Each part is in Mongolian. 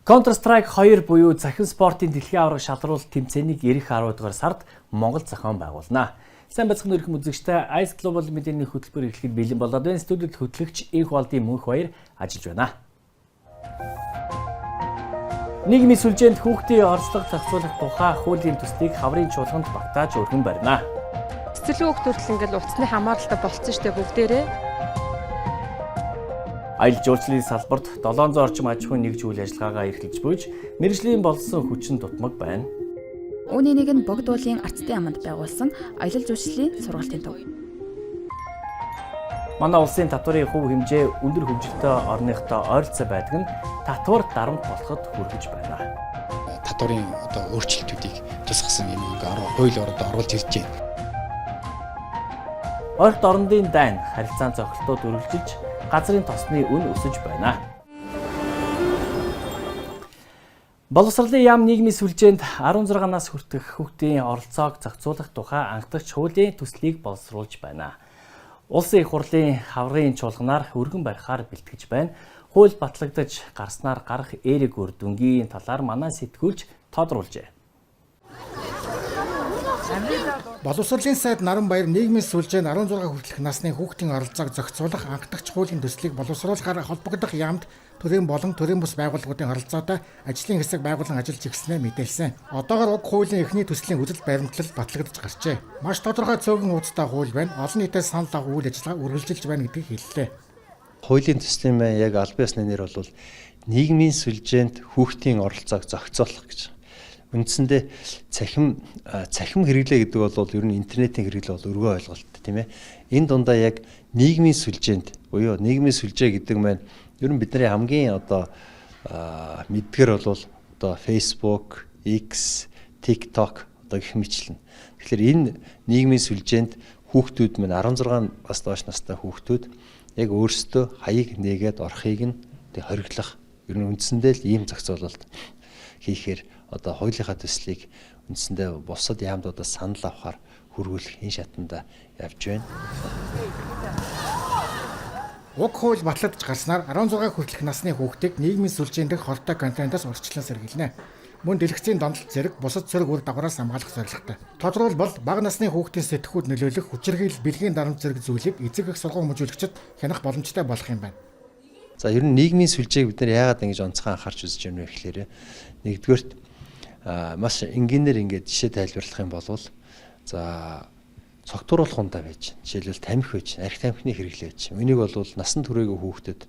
Counter Strike 2 буюу цахим спортын дэлхийн аварга шалруулалт тэмцээнийг ирэх 10 дугаар сард Монгол зохион байгуулна. Сайн байцгаана уу эрхэм үзэгчдээ, Ice Global мэдээний хөтөлбөр эхлэхэд бэлэн болоод байна. Студид хөтлөгч Энх Балдын Мөнх Баяр ажиллаж байна. Нийгмийн сүлжээнд хүүхдийн оролцоог зохицуулах тухай хуулийн төслийг хаврын чуулганд багтааж өргөн барина. Цэцэрлэг хүүхд хүртэл ингээл утасны хамааралтай болцсон штэ бүгдээрээ. Аялал жуулчлалын салбарт 700 орчим аж ахуйн нэгж үйл ажиллагаагаа эрхэлж буйж мэргэжлийн болсон хүчин дутмаг байна. Үүний нэг нь Богд уулын Арцдын аманд байгуулсан аялал жуулчлалын сургалтын төв. Манай улсын татварын хувь хэмжээ өндөр хөгжилтэй орныхтой ойролцоо байдаг нь татвар дарамт болоход хүргэж байна. Татварын одоо өөрчлөлтүүдийг тусгасан юм хууль одоо оруулж ирж байна. Ойрт орондын дайн харилцаан цохилтууд үргэлжилж газрын тосны үн өсөж байна. Боловсролын яам нийгмийн сүлжээнд 16 нас хүртэх хүүхдийн оролцоог зохицуулах тухай анхдагч хуулийн төслийг боловсруулж байна. Улсын их хурлын хаврын чуулганаар өргөн барихаар бэлтгэж байна. Хууль батлагдаж гарснаар гарах эерэг үр дүнгийн талаар манай сэтгүүлч тодруулжээ. Боловсролын сайд Наранбаяр нийгмийн сүлжээнд 16 хүртэлх насны хүүхдийн оролцоог зохицуулах анхдагч хуулийн төслийг боловсруулахаар холбогдох яамд төрийн болон төрийн бус байгууллагуудын оролцоотой ажлын хэсэг байгуулан ажиллаж ирснээ мэдээлсэн. Одоогор уг хуулийн эхний төслийн үзэл баримтлал батлагдаж гарчээ. Маш тодорхой цөөхөн хуудастай хууль байна. Олон нийтээс санал авах үйл ажиллагаа үргэлжилж байна гэдгийг хэллээ. Хуулийн төслийн маань яг албан ёсны нэр бол нийгмийн сүлжээнд хүүхдийн оролцоог зохицуулах гэж. Үндсэндээ цахим хэрэглээ гэдэг бол ер нь интернетийн хэрэглээ бол өргөн ойлголт, тийм ээ. Энэ дундаа яг нийгмийн сүлжээнд буюу нийгмийн сүлжээ гэдэг маань ер нь бидний хамгийн одоо мэдгэр бол одоо Facebook, X, TikTok одоо гэх мэтлэн. Тэгэхээр энэ нийгмийн сүлжээнд хүүхдүүд маань 16 бас доош настай хүүхдүүд яг өөрсдөө хаяг нээгээд орохыг нь тэг хориглох. Ер нь үндсэндээ л ийм зохицуулалт хийхээр одоо хуулийнхаа төслийг үндсэндээ бусад яамдуудаас санал авахар хөргүүлэх энэ шатанда явж байна. Уг хууль батлагдаж гарснаар 16 хүртэлх насны хүүхдийг нийгмийн сүлжээн дэх хортой контентоос урьдчилан сэргийлнэ. Мөн дэлгэцийн донтолт зэрэг бусад сөрөг үр дагавраас хамгаалах зорилготой. Тодорхойлбол бага насны хүүхдийн сэтгхүүд нөлөөлөх хүчирхийлэл, бэлгийн дарамт зэрэг зүйлийг эцэг эх сургууль хүмүүжүүлэгчид хянах боломжтой болох юм байна. За ер нь нийгмийн сүлжээг бид нар яагаад ингэж онцгой анхаарч үзэж байна вэ гэхээр нэгдүгээрт маш энгийнээр ингээд жишээ тайлбарлах юм бол за цогтууруулах хундаа байж, жишээлбэл тамхи байж, арх тамхины хэрэглээ байж. Үнийг бол насан туршийн хүүхдэд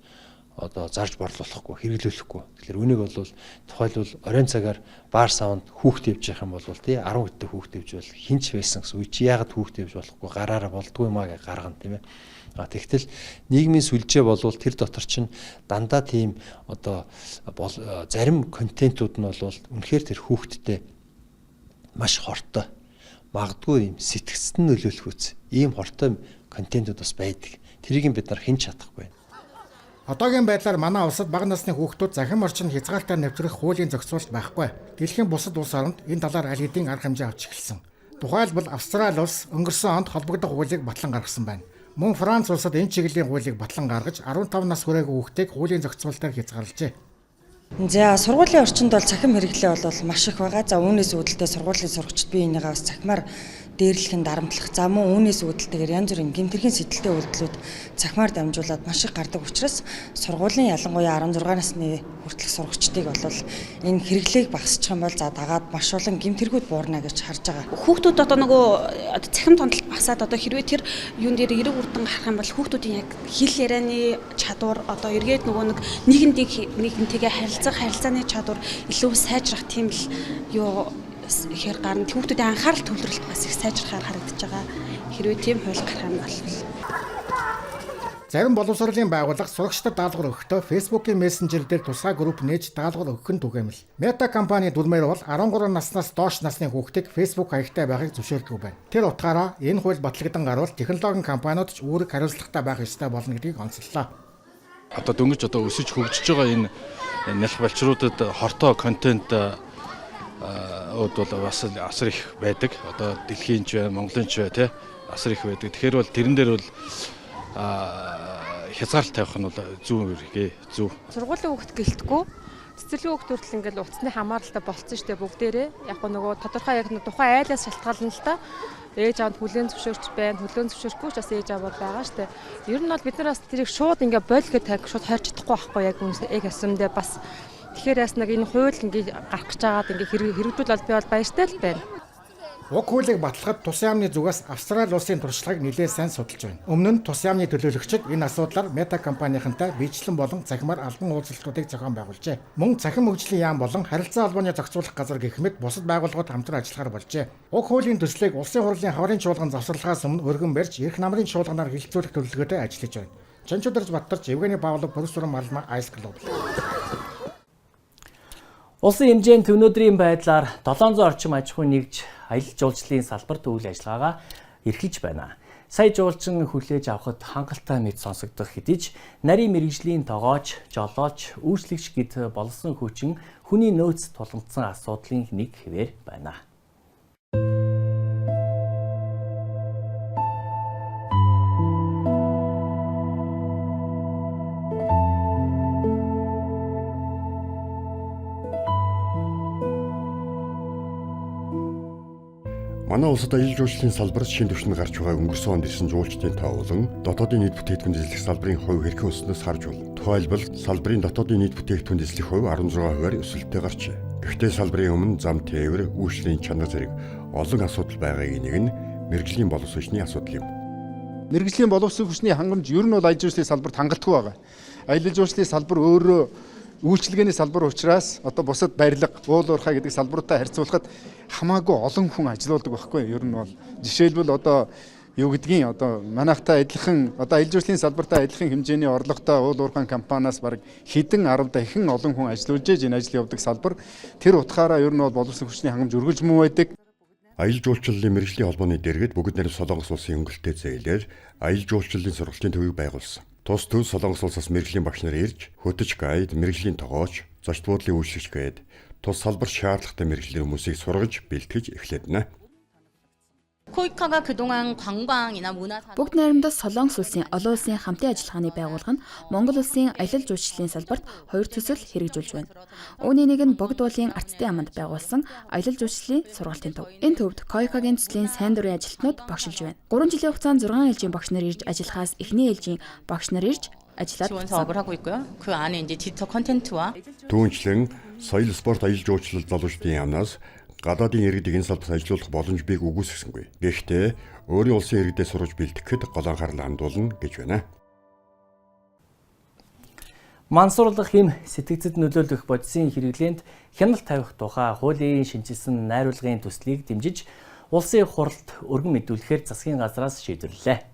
одоо зарж борлуулахгүй, хэрэглүүлэхгүй. Тэгэхээр үнийг бол тухайлбал оройн цагаар бар саунд хүүхд явж явах юм бол тий 10 хэдтэй хүүхд явж бол хинч байсан гэсэн үе чи яагаад хүүхд явж болохгүй гараараа болдгүй юм аа гэж гаргана, тийм ээ. А тэгтэл нийгмийн сүлжээ болвол тэр дотор чинь дандаа тийм одоо зарим контентууд нь бол үнэхээр тэр хүүхдтэй маш хортой, магадгүй юм сэтгцэд нь нөлөөлөх үз ийм хортой контентууд бас байдаг. Тэрийг бид нар хэн чадахгүй. Одоогийн байдлаар манай улсад бага насны хүүхдүүд захим орчинд хязгаартаар нэвтрэх хуулийн зохицуулалт байхгүй. Дэлхийн бусад улс оронд энэ талаар аль хэдийн арга хэмжээ авч эхэлсэн. Тухайлбал Австрали улс өнгөрсөн онд холбогдох хуулийг батлан гаргасан байна. Мөн Франц улсад энэ чиглэлийн хуулийг батлан гаргаж 15 нас хүрээгүй хүүхдийг хуулийн зохицуулалтаар хязгаарлажээ. За сургуулийн орчинд бол цахим хэрэглээ бол маш их байгаа. За үүнээс үүдэлтэй сургуулийн сурагчид бие биенийгээ бас цахимаар дээрлэхэн дарамтлах. За мөн үүнээс үүдэлтэйгээр янз бүрийн гэмтэрхийн сэтэлтэй үйлдэлүүд цахимаар дамжуулаад маш их гардаг учраас сургуулийн ялангуяа 16 насны хүртэлх сурагчдыг бол энэ хэрэглээг багасчих юм бол за дагаад маш олон гэмтэрхүүд буурна гэж харж байгаа. Хүүхдүүд одоо нөгөө цахим тонолт багасаад одоо хэрвээ тэр юун дээр эрэг үрдэн гарах юм бол хүүхдүүдийн яг хэл ярианы чадвар одоо эргээд нөгөө нэг нийгэмтэйгээ харилцах харилцааны чадвар илүү сайжрах тийм л юу ихээр гарна. Хүүхдүүдийн анхаарал төвлөрөлт бас их сайжрахаар харагдаж байгаа. Хэрвээ тийм хууль гарах юм бол. Зарим боловсролын байгууллага сурагчдад даалгавар өгөхдөө Facebook-ийн мессенжер дээр тусгай групп нээж даалгавар өгөх нь түгээмэл. Meta компани дүрмээр бол 13 наснаас доош насны хүүхдийг Facebook хаягтай байхыг зөвшөөрдөг байна. Тэр утгаараа энэ хууль батлагдан гарвал технологийн компаниуд ч үүрэг хариуцлагатай байх ёстой болно гэдгийг онцоллоо. Одоо дөнгөж одоо өсөж хөгжиж байгаа энэ нялх балчруудад хортой контент бол бас асар их байдаг. Одоо дэлхийн ч бай, Монголын ч бай, тий асар их байдаг. Тэгэхээр бол тэрэн дээр бол хязгаарлалт тавих нь бол зөв хэрэгээ, зөв. Сургуулийн хүүхд гэлтгүй Цэцэрлэгийн хүүхд хүртэл ингээл утасны хамааралтай болцсон шүү дээ бүгдээрээ. Яг нөгөө тодорхой яг тухайн айлаас шалтгаална л та. Ээж аав нь хүлээн зөвшөөрч байна, хүлээн зөвшөөрөхгүй ч бас ээж аавууд байгаа шүү дээ. Ер нь бол бид нар бас тэрийг шууд ингээ боль гэж шууд хойрч чадахгүй байхгүй яг яг асамдаа бас. Тэгэхээр яс нэг энэ хууль ингээ гарах гэж байгаад ингээ хэрэгжүүл бол би бол баяртай л байна. Уг хуулийг батлахад тус яамны зүгээс Австрали улсын туршлагыг нэлээд сайн судалж байна. Өмнө нь тус яамны төлөөлөгчид энэ асуудлаар Мета компанийнхантай биечлэн болон цахимаар албан уулзалтуудыг зохион байгуулжээ. Мөн цахим хөгжлийн яам болон харилцаа холбооны зохицуулах газар гэх мэт бусад байгууллагууд хамтран ажиллахаар болжээ. Уг хуулийн төслийг Улсын хурлын хаврын чуулган завсарлагаас өмнө өргөн барьж эрх намрын чуулганаар хэлэлцүүлэх төлөвлөгөөтэй ажиллаж байна. Чанчударж Баттарч, Евгений Павлов, Профессор Малма, Ice Global. Улсын хэмжээнд өнөөдрийн байдлаар 700 орчим аж ахуй нэгж аялал жуулчлалын салбарт үйл ажиллагаагаа эрхэлж байна. Сая жуулчин хүлээж авахд хангалттай мэд сонсогдох хэдий ч нарийн мэргэжлийн тогооч, жолооч, үйлчлэгч гэд болсон хүчин хүний нөөц тулгамдсан асуудлын нэг хэвээр байна. Манай улсад аялал жуулчлалын салбарт шинэ түвшинд гарч байгаа өнгөрсөн онд ирсэн жуулчдын тоо болон дотоодын нийт бүтээгдэхүүн эзлэх салбарын хувь хэрхэн өсснөөс харж болно. Тухайлбал салбарын дотоодын нийт бүтээгдэхүүн эзлэх хувь 16%-аар өсөлттэй гарчээ. Гэхдээ салбарын өмнө зам тээвэр, үйлчлэлийн чанар зэрэг олон асуудал байгаагийн нэг нь мэргэжлийн боловсон хүчний асуудал юм. Мэргэжлийн боловсон хүчний хангамж ер нь бол аялал жуулчлалын салбарт хангалтгүй байгаа. Аялал жуулчлалын салбар өөрөө үйлчилгээний салбар учраас одоо бусад барилга, уул уурхай гэдэг салбаруудтай харьцуулахад хамаагүй олон хүн ажилуулдаг байхгүй юу? Ер нь бол жишээлбэл одоо юу гэдгийг одоо манайхтай адилхан одоо аялал жуулчлалын салбартаа адилхан хэмжээний орлоготой уул уурхайн компаниас бараг хэдэн 10 дахин олон хүн ажилуулж энэ ажил явдаг салбар. Тэр утгаараа ер нь бол боловсон хүчний хангамж үргэлж муу байдаг. Аялал жуулчлалын мэргэжлийн холбооны дэргэд бүгд найрамд Солонгос улсын хөнгөлөлттэй зээлээр аялал жуулчлалын сургалтын төвийг байгуулсан. Тус төв Солонгос улсаас мэргэжлийн багш нар ирж, хөтөч гайд, мэргэжлийн тогооч, зочд буудлын үйлчлэгч гээд тус салбар шаардлагатай мэргэжлийн хүмүүсийг сургаж, бэлтгэж эхлэв нэ. 코이카가 그동안 관광이나 문화 Бүгд найрамдах Солонгос улсын олон улсын хамтын ажиллагааны байгууллага нь Монгол улсын аялал жуулчлалын салбарт хоёр төсөл хэрэгжүүлж байна. Үүний нэг нь Богд уулын Арцдын аманд байгуулсан аялал жуулчлалын сургалтын төв. Энэ төвд КОИКА-гийн төслийн сайн дурын ажилтнууд багшилж байна. 3 жилийн хугацаанд 6 ээлжийн багш нар ирж ажиллахаас эхний ээлжийн багш нар ирж ажиллаад 지원 буцсан. 사업을 하고 있고요. 그 안에 이제 디지털 콘텐츠와 Түүнчлэн соёл спорт аялал жуулчлал залуучдын яамнаас гадаадын иргэдийг энэ салбарт ажилуулах боломж бийг үгүйсгэсэнгүй. Гэхдээ өөрийн улсын иргэдээ сургаж бэлтгэхэд гол анхаарлаа хандуулна гэж байна. Мансуурлах хэм сэтгцэд нөлөөлөх бодисын хэрэглээнд хяналт тавих тухай хуулийн шинэчилсэн найруулгын төслийг дэмжиж улсын хуралд өргөн мэдүүлэхээр засгийн газраас шийдвэрлэлээ.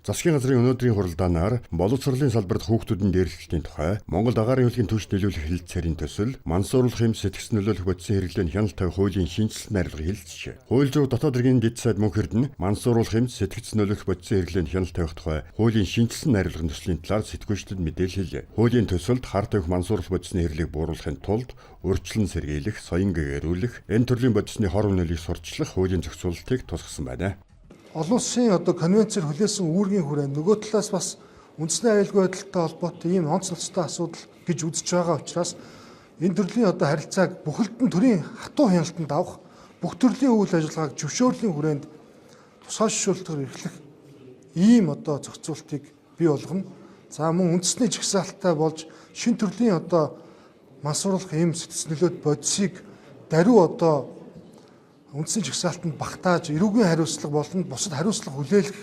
Засгийн газрын өнөөдрийн хуралдаанаар боловсролын салбарт хүүхдүүдийн дээрлэлтийн тухай Монгол агаарын хөлгийн түвш нийлүүлэх хэлэлцээрийн төсөл, мансууруулах хэм сэтгц нөлөөлөх бодисын хэрэглээнд хяналт тавих хуулийн шинэчилсэн найруулгыг хэлэлцжээ. Хууль зүйн дотоод хэргийн дэд сайд мөнх эрдэнэ мансууруулах хэм сэтгц нөлөөлөх бодисын хэрэглээнд хяналт тавих тухай хуулийн шинэчилсэн найруулгын төслийн талаар сэтгүүлчдэд мэдээлэл хэллээ. Хуулийн төсөлд хар тавих мансууруулах бодисны хэрэглээг бууруулахын тулд урьдчилан сэргийлэх, соён гэгэрүүлэх, энэ төрлийн бодисны хор хүнэлийг сурталчлах хуулийн зохицуулалтыг тусгасан байна. Олон улсын одоо конвенцээр хүлээсэн үүргийн хүрээ нөгөө талаас бас үндэсний аюулгүй байдалтай холбоотой ийм онц ноцтой асуудал гэж үзэж байгаа учраас энэ төрлийн одоо харилцааг бүхэлд нь төрийн хатуу хяналтанд авах бүх төрлийн үйл ажиллагааг зөвшөөрлийн хүрээнд тусгай шишүүлэлтээр эрхлэх ийм одоо зохицуултыг бий болгоно. За мөн үндэсний жагсаалттай болж шин төрлийн одоо мансууруулах ийм сэтгэц нөлөөт бодисыг даруй одоо үндэсний жагсаалтанд багтааж эрүүгийн хариуцлага болон бусад хариуцлага хүлээлгэх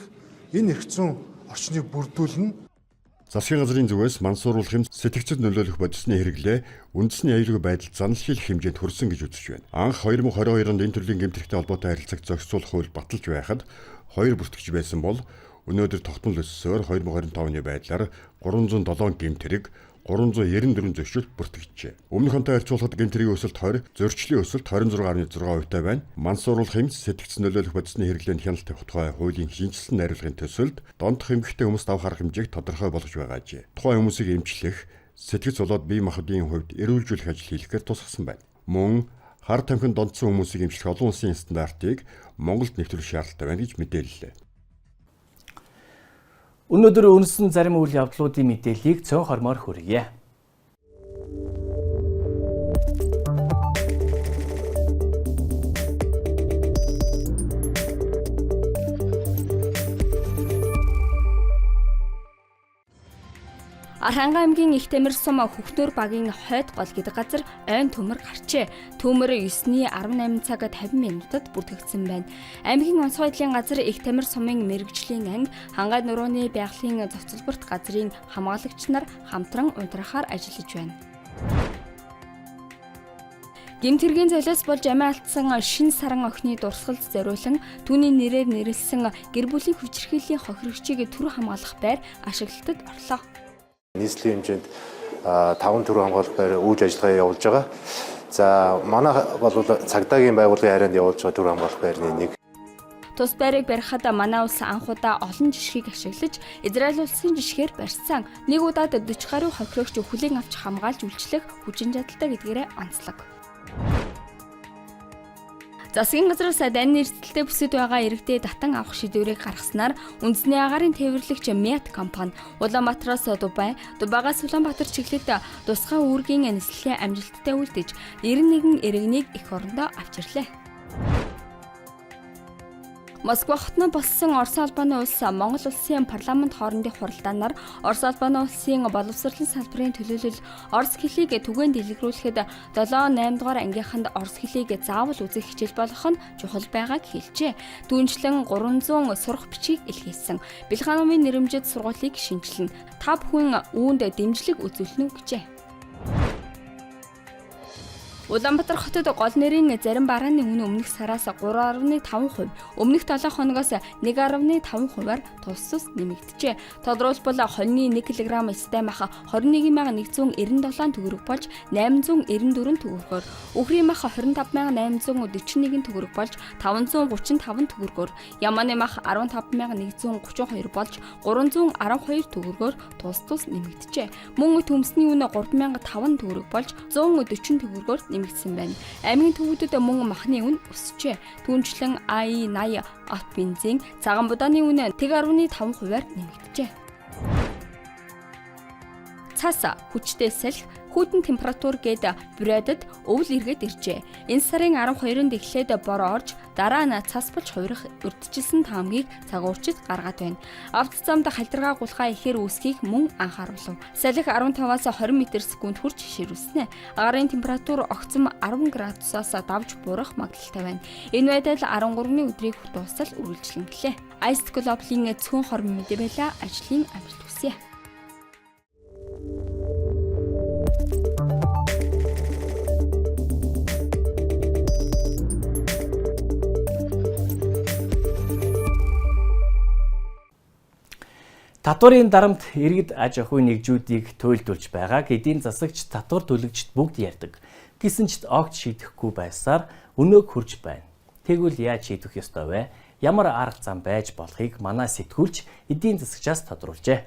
энэ эрх зүйн орчныг бүрдүүлнэ. Засгийн газрын зүгээс мансууруулах юм сэтгцэд нөлөөлөх бодисны хэрэглээ үндэсний аюулгүй байдалд занал шилэх хэмжээнд хүрсэн гэж үзэж байна. Анх 2022 онд энэ төрлийн гэмт хэрэгтэй холбоотой харилцааг зохицуулах хууль баталж байхад 2 бүртгэж байсан бол өнөөдөр тогтмол өссөөр 2025 оны байдлаар 307 гэмт хэрэг 394 зөрчил бүртгэжээ. Өмнөх онтой харьцуулахад гэмт хэргийн өсөлт 20, зөрчлийн өсөлт 26.6% байна. Мансууруулах хэмж сэтгц нөлөөлөх бодисны хэрэглээнд хяналт тавих тухай хуулийн шинэчилсэн найруулгын төсөлд донтох эмгэгтэй хүмүүст авах арга хэмжээг тодорхой болгож байгаа ажээ. Тухайн хүмүүсийг эмчлэх, сэтгэц болоод бие махбодын хувьд эрүүлжүүлэх ажил хийлгэхээр тусгасан байна. Мөн хар тамхинд донтсон хүмүүсийг эмчлэх олон улсын стандартыг Монголд нэвтрүүлэх шаардлагатай байна гэж мэдээллээ. Өнөөдөр үнсэн зарим үйл явдлуудын мэдээллийг цөөн хормоор хүргье. Архангай аймгийн Их Тамир сум Хөхнөр багийн хойд гол гэдэг газар ойн төмөр гарчээ. Төмөр 9-ний 18 цаг 50 минутад бүртгэгдсэн байна. Аймгийн онцгой байдлын газар Их Тамир сумын мэргэжлийн анги, Хангай нурууны байгалийн зохицолборт газрын хамгаалагч нар хамтран унтрахаар ажиллаж байна. Гэмт хэргийн золиос болж амиа алдсан шин саран охины дурсгалд зориулан түүний нэрээр нэрлэсэн гэр бүлийн хүчирхийллийн хохирогчийг төр хамгаалах байр ашиглалтад орлоо. Нийслэлийн хэмжээнд 5 төр хамгаалах байр үйл ажиллагаа явуулж байгаа. За манай бол цагдаагийн байгууллагын харьяанд явуулж байгаа төр хамгаалах байрны нэг. Тус байрыг барихад манай улс анх удаа олон жишгийг ашиглаж Израиль улсын жишгээр барьсан. Нэг удаад 40 гаруй хохирогч хүлээн авч хамгаалж үйлчлэх хүчин чадалтай гэдгээрээ онцлог. Засгийн газраас дайны эрсдэлтэй бүсэд байгаа иргэдээ татан авах шийдвэрийг гаргаснаар үндэсний агаарын тээвэрлэгч Мят компани Улаанбаатараас Дубай, Дубайгаас Улаанбаатар чиглэлд тусгай үүргийн нислэгээ амжилттай үлдэж 91 иргэнийг эх орондоо авчирлаа. Москва хотно болсон Орос улбаны улс Монгол улсын парламент хоорондын хуралдаанаар Орос улбаны улсын боловсролын салбарын төлөөлөл орос хэлийг түгээн дэлгэрүүлэхэд 7 8 дугаар ангийнханд орос хэлийг заавал үзэх хичээл болгох нь чухал байгааг хэлжээ. Түүнчлэн 300 сурах бичгийг илгээсэн. Бэлхаан номын нэрэмжит сургуулийг шинэчлэн. Та бүхэн үүнд дэмжлэг үзүүлнэ үү гэжээ. Улаанбаатар хотод гол нэрийн зарим барааны үнэ өмнөх сараас 3.5%, өмнөх 7 хоногоос 1.5%-аар тус тус нэмэгджээ. Тодорхойлбол хоньны 1 кг эстэй мах 21,197 төгрөг болж 894 төгрөгөөр, үхрийн мах 25,841 төгрөг болж 535 төгрөгөөр, ямааны мах 15,132 болж 312 төгрөгөөр тус тус нэмэгджээ. Мөн төмсний үнэ 3,005 төгрөг болж 140 төгрөгөөр нэмэгдсэн байна. Аймгийн төвүүдэд мөн махны үн өсжээ. Түүнчлэн АИ 80 авт бензин, цагаан будааны үнэ 1.5%-аар нэмэгджээ. Цас хүчтэй салхи, хүйтэн температур гээд Бурядад өвөл эргээд иржээ. Энэ сарын 12-нд эхлээд бор орж, дараа нь цас болж хувирах урьдчилсан таамгийг цагуурчид гаргаад байна. Авто замд халдиргаа гулгай ихээр үүсхийг мөн анхааруулв. Салхи 15-аас 20 м/секунд хүрч ширүүлснэ. Агарын температур огцом 10 градусаас давж буурах магадлалтай байна. Энэ байдал 13-ны өдрийг дуустал үргэлжлэн гэлээ. Ice Global-ийн цөөн хормын мэдээ байлаа. Ажлын амжилт хүсье. Татварын дарамт иргэд аж ахуйн нэгжүүдийг туйлдуулж байгааг эдийн засагч татвар төлөгчд бүгд ярьдаг. Гэсэн ч огт шийдэхгүй байсаар өнөөг хүрж байна. Тэгвэл яаж шийдэх ёстой вэ? Ямар арга зам байж болохыг манай сэтгүүлч эдийн засагчаас тодруулжээ.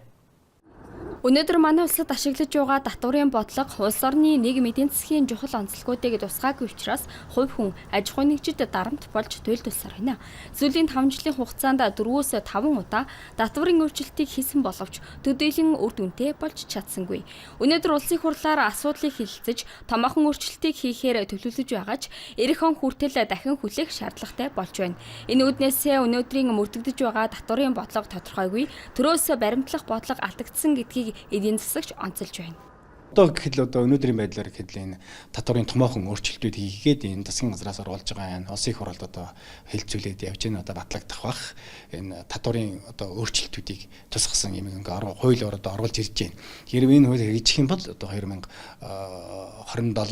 Өнөөдөр манай улсад ашиглаж байгаа татварын бодлого улс орны нийгэм эдийн засгийн чухал онцлогуудыг тусгаагүй учраас хувь хүн, аж ахуйн нэгжид дарамт болж туйлдуулсаар байна. Сүүлийн 5 жилийн хугацаанд 4-өөс 5 удаа татварын өөрчлөлтийг хийсэн боловч төдийлөн үр дүнтэй болж чадсангүй. Өнөөдөр улсын хурлаар асуудлыг хэлэлцэж томоохон өөрчлөлтийг хийхээр төлөвлөж байгаа ч ирэх он хүртэл дахин хүлээх шаардлагатай болж байна. Энэ үүднээсээ өнөөдрийн мөрдөгдөж байгаа татварын бодлого тодорхойгүй, төрөөс баримтлах бодлого алдагдсан гэдгийг эдийн засагч онцолж байна. Одоо гэхэд одоо өнөөдрийн байдлаар гэхэд энэ татварын томоохон өөрчлөлтүүд хийгээд энэ засгийн газраас оруулж байгаа энэ улсын их хурлд одоо хэлцүүлээд явж байна, одоо батлагдах бах. Энэ татварын одоо өөрчлөлтүүдийг тусгасан юм ингээ хууль одоо оруулж ирж байна. Хэрвээ энэ хууль хэрэгжих юм бол одоо 2027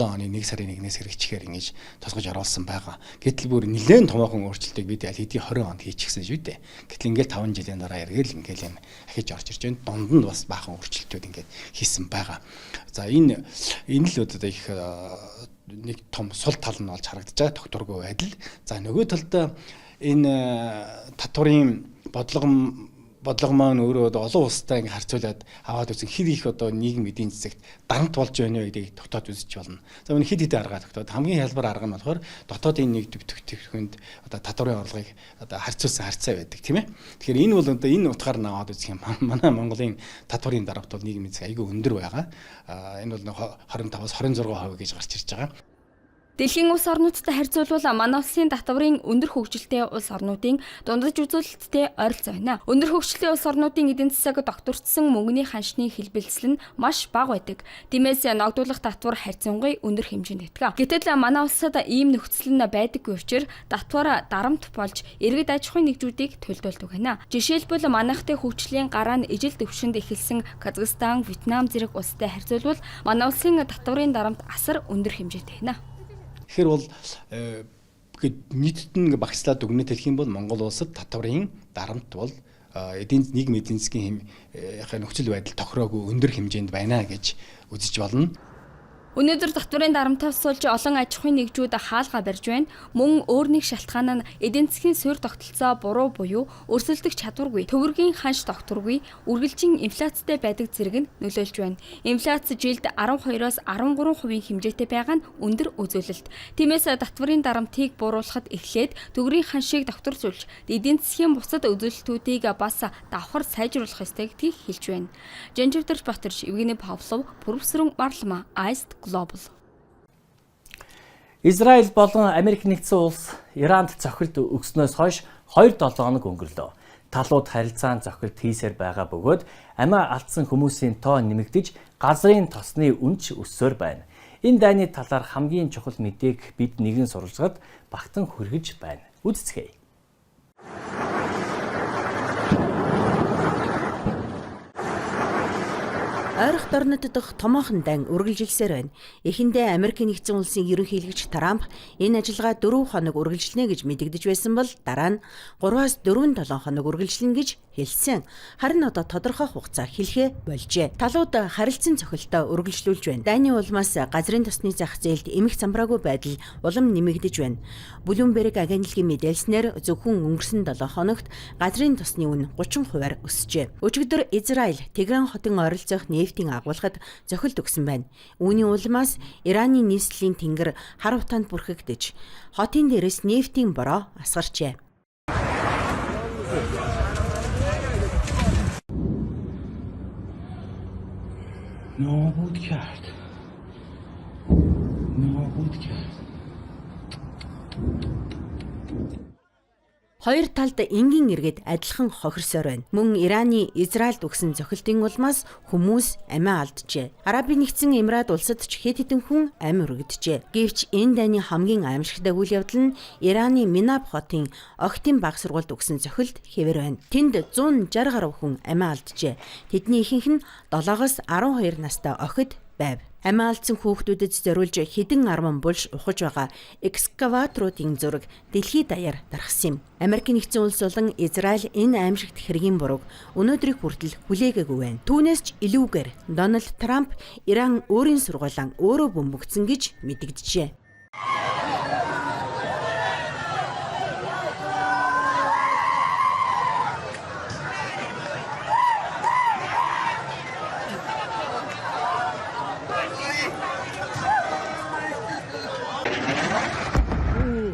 оны 1 сарын 1-ээс хэрэгжихээр ингэж тусгаж оруулсан байгаа. Гэтэл бүр нэлээд томоохон өөрчлөлтийг бид аль хэдийн 20 онд хийчихсэн шүү дээ. Гэтэл ингээл 5 жилийн дараа эргээл ингээл юм ахиж орж ирж байна. Дунд нь бас баахан өөрчлөлтүүд ингээд хийсэн байгаа. За энэ л одоо их нэг том сул тал нь болж харагдаж байгаа тогтворгүй байдал. За нөгөө талдаа энэ татварын бодлого маань өөрөө одоо олон улстай ингээ харьцуулаад аваад үзэн хэр их одоо нийгэм эдийн засагт дарамт болж байна вэ гэдгийг тогтоож үзэж болно. За энэ хэд хэдэн арга тогтоод хамгийн хялбар арга нь болохоор дотоодын нэг төвхөнд одоо татварын орлогыг одоо харьцуулсан харьцаа байдаг, тийм ээ. Тэгэхээр энэ бол одоо энэ утгаар нь аваад үзэх юм. Манай Монголын татварын дарамт бол нийгмийн засаг айгүй өндөр байгаа. Энэ бол 25-аас 26% гэж гарч ирж байгаа. Дэлхийн улс орнуудтай харьцуулбал манай улсын татварын өндөр хөгжилтэй улс орнуудын дундаж үзүүлэлттэй ойролцоо байна. Өндөр хөгжлийн улс орнуудын эдийн засаг докторцсон мөнгөний ханшны хэлбэлзэл нь маш бага байдаг. Тиймээс ногдуулах татвар харьцангуй өндөр хэмжээнд байдаг. Гэтэл манай улсад ийм нөхцөл нь байдаггүй учраас татвар дарамт болж иргэд аж ахуйн нэгжүүдийг төлдөөлдөг байна. Жишээлбэл манайхтай хөгжлийн гараа нь ижил төвшөнд эхэлсэн Казахстан, Вьетнам зэрэг улстай харьцуулбал манай улсын татварын дарамт асар өндөр хэмжээтэй байна. Тэгэхээр бол нийтэд нь багцлаад өгнө хэлэх юм бол Монгол улсад татварын дарамт бол эдийн нийгэм эдийн засгийн нөхцөл байдал тохироогүй өндөр хэмжээнд байна гэж үзэж болно. Өнөөдөр татварын дарамтаас сулж олон аж ахуйн нэгжүүд хаалгаа барьж байна. Мөн өөр нэг шалтгаан нь эдийн засгийн суурь тогтолцоо буруу буюу өрсөлдөх чадваргүй, төгрөгийн ханш тогтворгүй, үргэлжин инфляцтай байдаг зэрэг нь нөлөөлж байна. Инфляц жилд 12-оос 13% хэмжээтэй байгаа нь өндөр үзүүлэлт. Тиймээс татварын дарамтыг бууруулахад эхлээд төгрөгийн ханшийг тогтворцуулж, эдийн засгийн бусад үзүүлэлтүүдийг бас давхар сайжруулах ёстой гэдгийг хэлж байна. Жанживдэрч Батэрч, Евгений Павлов, Пүрвсрэн Марлама, Айст Global. Израиль болон Америк нэгдсэн улс Иранд цохилт өгснөөс хойш 2-7 хоног өнгөрлөө. Талууд харилцаан цохилт хийсээр байгаа бөгөөд амиа алдсан хүмүүсийн тоо нэмэгдэж, газрын тосны үнэ ч өссөөр байна. Энэ дайны талаар хамгийн чухал мэдээг бид нэгэн сурвалжлагад багтан хүргэж байна. Үздэцгээе. Ойрох дорнод дох томоохон дан үргэлжилсээр байна. Эхэндээ Америк нэгдсэн улсын ерөнхийлөгч Трамп энэ ажиллагаа 4 хоног үргэлжлэнэ гэж мэдэгдэж байсан бол дараа нь 3-аас 4-7 хоног үргэлжлэнэ гэж хэлсэн. Харин одоо тодорхой хугацаа хэлэхээ болжээ. Талууд харилцан цохилтоо үргэлжлүүлж байна. Дайны улмаас газрын тосны зах зээлд эмх замбраагүй байдал улам нэмэгдэж байна. Bloomberg агентлагийн мэдээлснээр зөвхөн өнгөрсөн 7 хоногт газрын тосны үнэ 30%-аар өсжээ. Өчигдөр Израиль Тегеран хотын ойролцоох нефтийн агуулгад зохилт өгсөн байна. Үүний улмаас Ираны нийслэлийн тэнгэр хар утаанд бүрхэгдэж, хотын дээрээс нефтийн бороо асгарчээ. نابود کرد نابود کرد Хоёр талд энгийн иргэд адилхан хохирсоор байна. Мөн Ираны Израильд өгсөн зохилтын улмаас хүмүүс амиа алджээ. Арабын нэгдсэн Эмират улсад ч хэд хэдэн хүн амь өргөджээ. Гэвч энэ дайны хамгийн аимшигтай үйл явдал нь Ираны Минаб хотын огтын баг сургуульд өгсөн зохилт хэвээр байна. Тэнд 160 гаруй хүн амиа алджээ. Тэдний ихэнх нь 7-оос 12 настай охид байв. Амиа алдсан хүүхдүүдэд зориулж хэдэн арван булш ухаж байгаа экскаваторуудын зураг дэлхийд даяар тархсан юм. Америк нэгдсэн улс болон Израиль энэ аимшигт хэргийн бурууг өнөөдрийг хүртэл хүлээгээгүй байна. Түүнээс ч илүүгээр Дональд Трамп Иран өөрийн сургуулаа өөрөө бөмбөгдсөн гэж мэдэгджээ.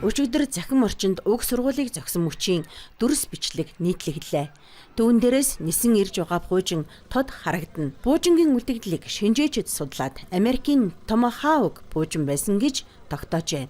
Өчигдөр цахим орчинд уг сургуулийг зохисон мөчийн дүрс бичлэг нийтлэглээ. Түүн дээрээс нисэн ирж байгаа пуужин тод харагдана. Пуужингийн үлдэгдлийг шинжээчид судлаад Америкийн Томахаук пуужин байсан гэж тогтоожээ.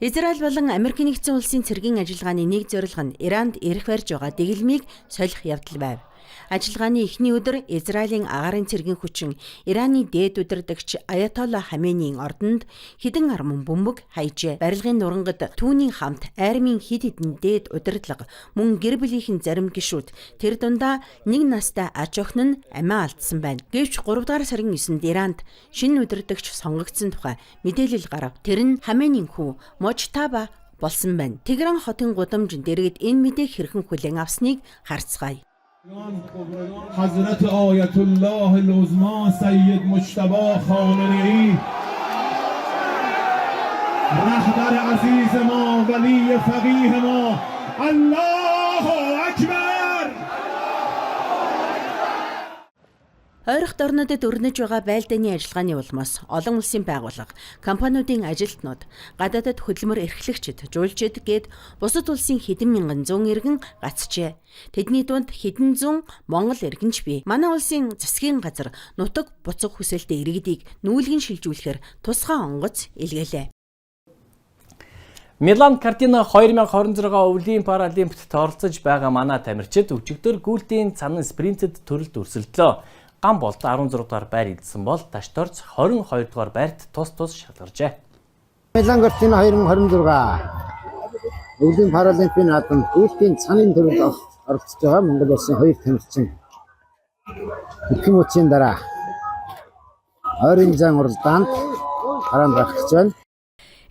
Израиль болон Америк нэгдсэн улсын цэргийн ажиллагааны нэг зорилго нь Иранд эрх барьж байгаа дэглэмийг солих явдал байв. Ажиллагааны эхний өдөр Израилийн агаарын цэргийн хүчин Ираны дээд удирдагч Аятолла Хаменийн ордонд хэдэн арман бөмбөг хайжээ. Барилгын нурангад түүний хамт армийн хэд хэдэн дээд удирдлага мөн гэр бүлийнхэн зарим гишүүд тэр дундаа нэг настай аж охин нь амиа алдсан байна. Гэвч 3 дугаар сарын 9-нд Иранд шинэ удирдагч сонгогдсон тухай мэдээлэл гарав. Тэр нь Хаменийн хүү Можтаба болсон байна. Тегеран хотын гудамжинд иргэд энэ мэдээг хэрхэн хүлээн авсныг харцгаая. حضرت آیت الله العظما سید مجتبی خامنه‌ای رهبر عزیز ما ولی فقیه ما الله اکبر. Ойрхот орнуудад өрнөж байгаа байлдааны ажиллагааны улмаас олон улсын байгууллага, компаниудын ажилтнууд, гадаадад хөдөлмөр эрхлэгчид, жуулчид гээд бусад улсын хэдэн мянган зуун иргэн гацжээ. Тэдний дунд хэдэн зуун Монгол иргэн ч бий. Манай улсын засгийн газар нутаг буцах хүсэлтэй иргэдийг нүүлгэн шилжүүлэхээр тусгай онгоц илгээлээ. Милан Картина 2026 өвлийн паралимпт оролцож байгаа манай тамирчид өчигдөр гүйлтийн цанан спринтэд төрөлд өрсөлдлөө. Гам болд 16 дугаар байр эзэлсэн бол Дашторц 22 дугаар байрт тус тус шалгарчээ. Милан Картина 2026 өвлийн паралимпийн наадамд гүйлтийн цанын төрөлд оролцож байгаа Монгол улсын хоёр тамирчин эрхэм хүчийн дараа ойрын зайн уралдаанд хараанд гарах гэж байна.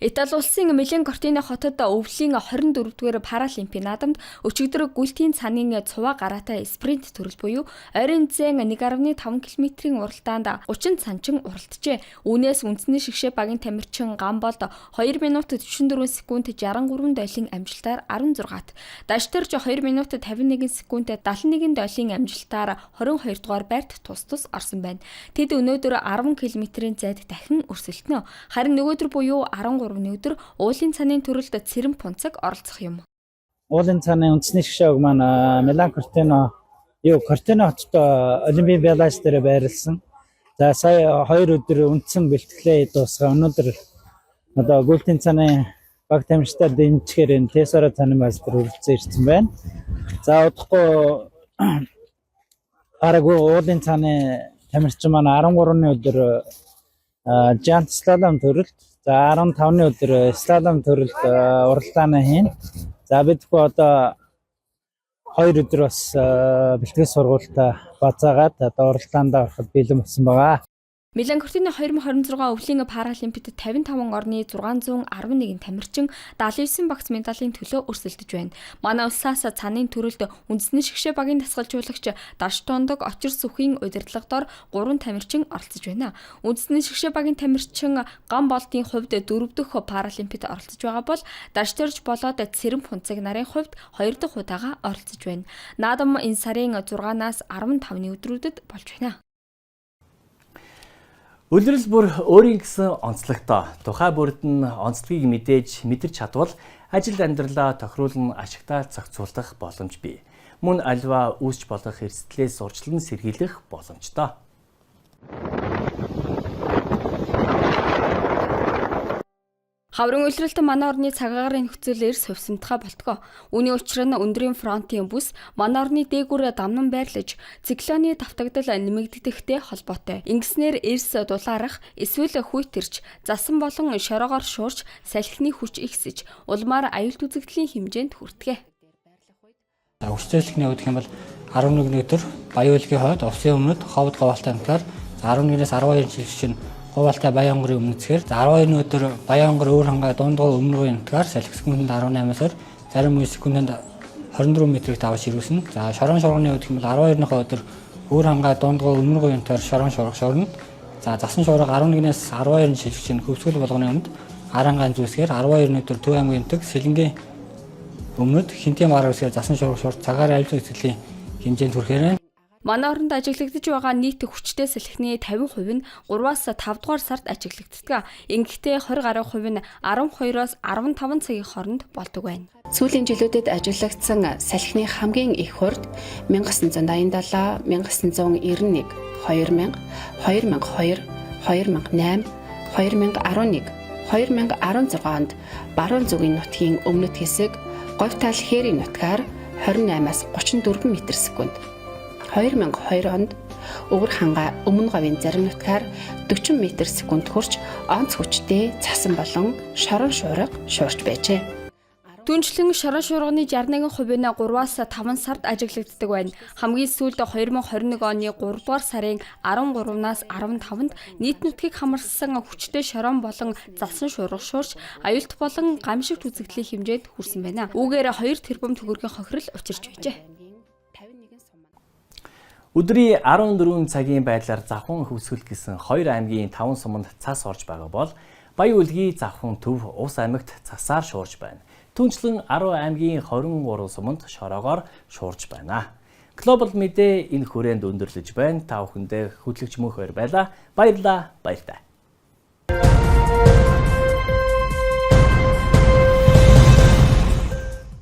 Итали улсын Милан Кортино хотод өвлийн 24-р паралимпийн наадамд өчигдөр гүйлтийн цанын цуваа гараатай спринт төрөл буюу ойрын зайн 1.5 км-ийн уралдаанд 30 цанчин уралджээ. Үүнээс үндэсний шигшээ багийн тамирчин Гамболд 2 минут 44 секунд 63 дойлын амжилтаар 16-т, Дашторж 2 минут 51 секунд 71 дойлын амжилтаар 22 дугаар байрт тус тус орсон байна. Тэд өнөөдөр 10 км-ийн зайд дахин өрсөлдөнө. Харин нөгөөдөр буюу 13-ны өдөр уулын цанын төрөлд Цэрэн Пунцаг оролцох юм. Уулын цаны үндэсний шгшээг маань Милан Кортино Кортино хотод Олимпийн Палас дээр байрлсан. За сая 2 өдөр үндсэн бэлтгэлээ дуусгаа. Өнөөдөр одоо гүйлтийн цаны баг тамирчдаар дэмжихээр энэ Тесора цаны баз дээр хүрэлцэн ирсэн байна. За удахгүй параг уулын цаны тамирчин маань 13-ны өдөр Giant Slalom төрөлд, за 15-ны өдөр слалом төрөлд уралдаанаа хийн. За бид хөө одоо 2 өдөр бас бэлтгэл сургуультаа базаагаад одоо уралдаандаа ороход бэлэн болсон байгаа. Милан Кортино 2026 өвлийн паралимпиад 55 орны 611 тамирчин 79 багц медалийн төлөө өрсөлдөж байна. Манай улсаас цанын төрөлд үндэсний шгшээ багийн дасгалжуулагч Даштондог Очир сүхийн удирдлагадор 3 тамирчин оролцож байна. Үндэсний шгшээ багийн тамирчин Гам болдын хувьд 4 дахь паралимпиад оролцож байгаа бол Дашторж болоод Цэрэн Пунцаг нарын хувьд 2 дахь удаага оролцож байна. Наадам энэ сарын 6-наас 15-ны өдрүүдэд болж байна. Үлрэл бүр өөрийн гэсэн онцлогтой. Тухай бүрд нь онцлогийг мэдээж мэдэрч чадвал ажил амьдралаа тохируулан ашигтай зохицуулах боломж бий. Мөн альва үүсч болох эрсдлээс урьдчилан сэргийлэх боломжтой. Хаврын улиралд манай орны цагаагаар нөхцөл эрс хувьсамтгай болтгоо. Үүний учир нь өндрийн фронтын бүс манай орны дээгүүр дамнан байрлаж, циклоны давтагдал нэмэгдэхтэй холбоотой. Ингэснээр эрс дулаарах, эсвэл хүйтэрч, засан болон шороогоор шуурч, салхины хүч ихсэж, улмаар аюулт үзэгдлийн хэмжээнд хүртгэ. Хүчтэй салхины хувьд гэх юм бол 11-ний өдөр Баян-Уулгийн хойд, Увсын өмнөд, Ховд говьалтай нутгаар 11-ээс 12 жилчин Говьалтай Баян-Онгорын өмнөд хэсгээр, 12-ны өдөр Баян-Онгор өвөр хангай дундгой өмнөргөө нутгаар салхи секундэд 18-аас зарим үе секундэд 24 метрийг давж ширүүснэ. За шорон шурганы хувьд гэх юм бол 12-ны өдөр өвөр хангай дундгой өмнөргөө нутгаар шорон шурга шорно. За засан шуурга 11-ээс 12-ны шилжигч хөвсгөл болгоны өмнөд Арангаан зүүсгээр 12-ны өдөр Төв аймгийн нутаг Сэлэнгийн өмнөд Хинтийн баруун хэсгээр засан шуурга шуурч цагаар аюулгүй үзэгдлийн хэмжээнд хүрэхээр байна. Манай оронд ажиглагдаж байгаа нийт хүчтэй салхины 50% нь 3-аас 5 дугаар сард ажиглагддаг. Ингэхдээ 20 гаруй хувь нь 12-оос 15 цагийн хооронд болдог байна. Сүүлийн жилүүдэд ажиглагдсан салхины хамгийн их хурд 1987, 1991, 2000, 2002, 2008, 2011, 2016 онд баруун зүгийн нутгийн өмнөд хэсэг Говь тал Хээрийн нутгаар 28-аас 34 м/секунд. 2002 онд Өвөр хангай Өмнө говийн зарим нутгаар 40 м/секунд хүрч онц хүчтэй цасан болон шорон шуурга шуурч байжээ. Түншлэн шорон шуурганы 61% нь 3-аас 5 сард ажиглагддаг байна. Хамгийн сүүлд 2021 оны 3 дугаар сарын 13-наас 15-нд нийт нутгийг хамарсан хүчтэй шорон болон засан шуурга шуурч аюулт болон гамшигт үзэгдлийн хэмжээнд хүрсэн байна. Үүгээр 2 тэрбум төгрөгийн хохирол учирч байжээ. Өдрийн 14 цагийн байдлаар Завхан Хөвсгөл гэсэн 2 аймгийн 5 суманд цас орж байгаа бол Баян-Уулгийн Завхан төв Ус аймагт цасаар шуурж байна. Түнчлэн 10 аймгийн 23 суманд шороогоор шуурж байна. Глобал мэдээ энэ хүрээнд өндөрлөж байна. Та бүхэндээ хөтлөгч Мөнх Баяр байлаа. Баярлалаа. Баяртай.